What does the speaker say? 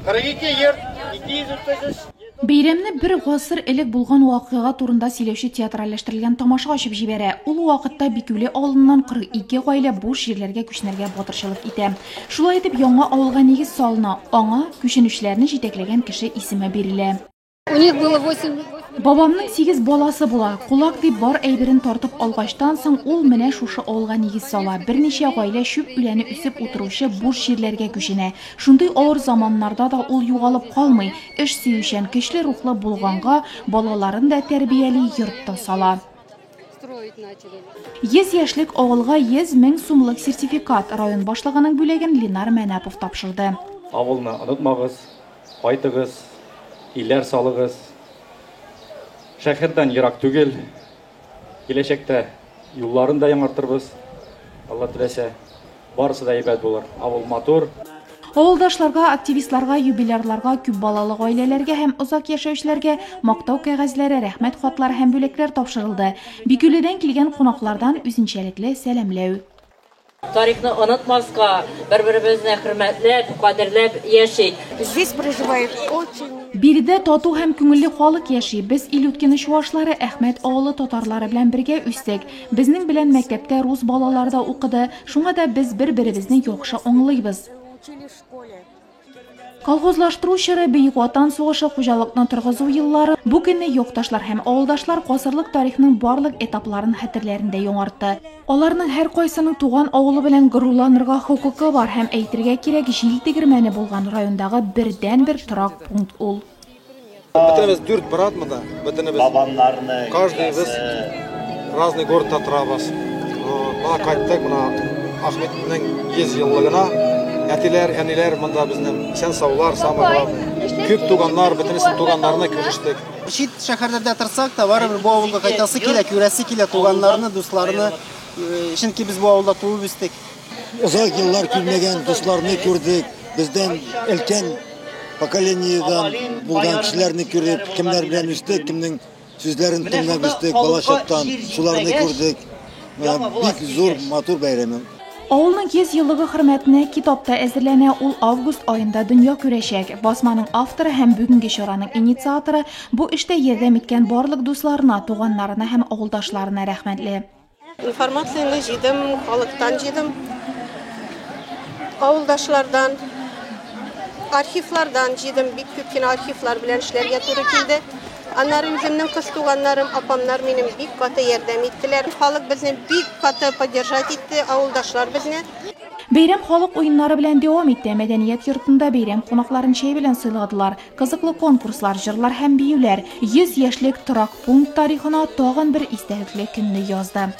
42 йорт, 233. Бәйрәмне бер гасыр элек булган вакыйга турында сөйләүче театральләштерелгән тамаша ачып җибәрә. Ул вакытта Бикүле авылыннан 42 гаилә буш җирләргә күченергә батырчылык итә. Шулай итеп, яңа авылга нигез салына, аңа күченүчеләрне җитәкләгән кеше исеме бирелә. У них было 8. Бабамның сигез баласы була. Кулак дип бар әйберен тартып алгачтан соң, ул менә шушы авылга нигез сала. Берничә гаилә чүп үләне үсеп утыручы буш җирләргә күченә. Шундый авыр заманнарда да ул югалып калмый, эш сөючән, көчле рухлы булганга, балаларын да тәрбияли, йорт та сала. 100 яшьлек авылга 100 мең сумлык сертификат, район башлыгының бүләген Ленар Мәнапов тапшырды. Авылны онытмагыз, кайтыгыз, өйләр салыгыз. Шәһәрдән ерак түгел. Киләчәктә юлларын да яңартырбыз, Алла теләсә. Барысы да әйбәт булыр. Авыл матур. Авылдашларга, активистларга, юбилярларга, күпбалалы гаиләләргә һәм озак яшәүчеләргә Мактау кәгазьләре, Рәхмәт хатлары һәм бүләкләр тапшырылды. Бикүледән килгән кунаклардан үзенчәлекле сәламләү. Тарихны онытмаска, бер-беребезне хөрмәтләп, кадерләп яшик. Здесь проживает очень. Биредә тату һәм күңелле халык яши. Без Илюткино чуашлары, Әхмәт авылы татарлары белән бергә үстек. Безнең белән мәктәптә рус балалары да укыды, шуңа да без бер-беребезне яхшы аңлыйбыз. Колхозлаштыру чоры, Бөек Ватан сугышы, хуҗалыкны торгызу еллары, бу көнне якташлар һәм авылдашлар гасырлык тарихның барлык этапларын хәтерләрендә яңартты. Аларның һәркайсының туган авылы белән горурланырга хокукы бар һәм, әйтергә кирәк, җил тегермәне булган райондагы бердәнбер торак пункт ул. Бөтенебез дүрт брат монда, бөтенебез. Каждыйбыз разный городта торабыз. Менә кайттык, менә Ахметның 100 еллыгына. Әтиләр, әниләр монда безнең исән саулар, самое главное. Күп туганнар, бөтенесен туганнарны күрештек. Чит шәһәрләрдә торсак та, барыбер бу авылга кайтасы килә, күрәсе килә туганнарны, дусларны. Чөнки без бу авылда туып үстек. Озак еллар күрмәгән дусларны күрдек. Бездән өлкән поколениедән булган кешеләрне күреп, кемнәр белән үстек, кемнең сүзләрен тыңлап үстек балачактан, шуларны күрдек. Бик зур, матур бәйрәм. Авылның 100 еллыгы хөрмәтенә китап та әзерләнә, ул август аенда дөнья күрәчәк. Басманың авторы һәм бүгенге чараның инициаторы бу эштә ярдәм иткән барлык дусларына, туганнарына һәм авылдашларына рәхмәтле. Информацияне җыйдым, халыктан җыйдым, авылдашлардан, архивлардан җыйдым, бик күп кенә архивлар белән эшләргә туры килде. Аннары үземнең кыз туганнарым, апамнар минем бик каты ярдәм иттеләр. Халык безне бик каты поддержать итте, авылдашлар безне. Бәйрәм халык уеннары белән дәвам итте. Мәдәният йортында бәйрәм кунакларын чәй белән сыйладылар. Кызыклы конкурслар, җырлар һәм биюләр 100 яшьлек торак пункт тарихына тагын бер истәлекле көнне язды.